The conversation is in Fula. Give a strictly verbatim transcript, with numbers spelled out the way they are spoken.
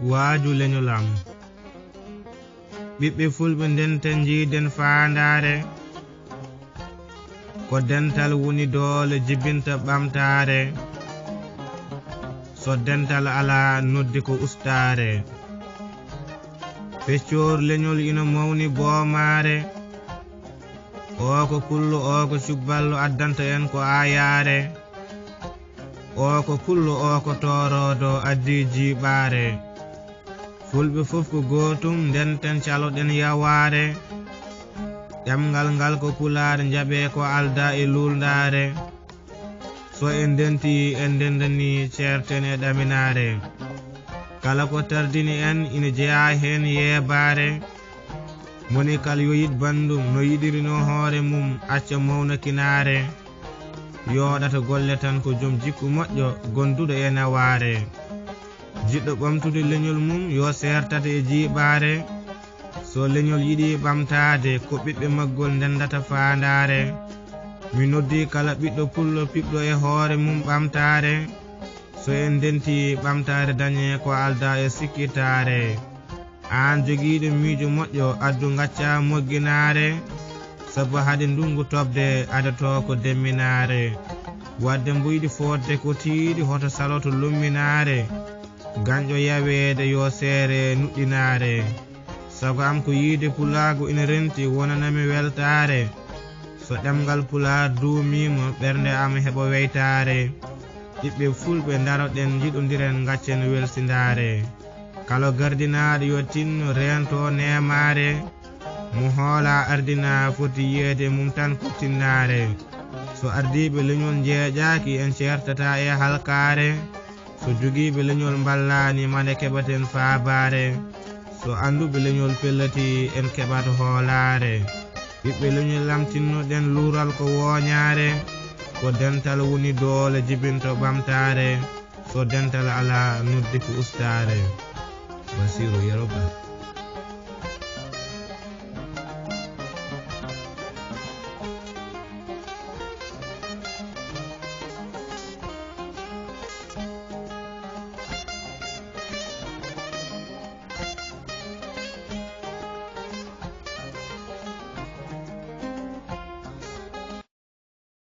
Waaju leñol am. Ɓiɓɓe fulɓe, ndenten njiiden faandaare. Ko dental woni doole jibinta ɓamtaare. So dental alaa, noddi ko ustaare. Peccoor leñol ina mawni boomaare. Oo ko pullo, oo ko cubballo, addanta en ko aayaare. Oo ko pullo, oo ko tooroodo, addi jiiɓaare. Fulɓe fof ko gootum, ndenten caloɗen yawaare. Ɗemngal ngal ko pulaar, njaɓee ko aldaa e luulndaare. So en ndenti, en ndendani, ceerten e ɗaminaare. Kala ko tardini en, ina jeyaa heen yeebaare. Moni kal yo yiɗ banndum no yiɗirino hoore mum, acca mawnakinaare. Yooɗata golle tan ko jom jikku moƴƴo, gonduɗo e nawaare. Jiɗɗo ɓamtude leñol mum yo seertat e jiiɓaare. So leñol yiɗi ɓamtaade, ko ɓiɓɓe maggol ndendata faandaare. Mi noddi kala ɓiɗɗo pullo piɓɗo e hoore mum ɓamtaare. So en ndenti ɓamtaare dañee ko aldaa e sikkitaare. Aan jogiiɗo miijo moƴƴo, addu ngacca mogginaare. Sabu hade ndunngu toɓde, adotoo ko demminaare. Waɗde mbo yiɗi fooɗde ko tiiɗi, hoto saloto lumminaare. Gañɗo yaweede yo seere nuɗɗinaare. Sago am ko yiide pulaagu ina renti, wonanami weltaare. So ɗemngal pulaar duumiima, ɓernde am heɓa weytaare. Ɓiɓɓe fulɓe, ndaroɗen, njiɗondiren, ngaccen welsindaare. Kala gardinaaɗo yo tinno, reento neemaare. Mo hoola ardina, foti yiyeede mum tan ko tinnaare. So ardiiɓe leñol njeeƴaaki, en ceertata e halkaare. So jogiiɓe leñol mballaani, mande keɓaten faabaare. So annduɓe leñol pelliti, en keɓat hoolaare. Ɓiɓɓe leñol lamtinnoɗen luural ko wooñaare. Ko dental woni doole jibinto ɓamtaare. So dental alaa, noddi ko ustaare. Basiru Yero Ba.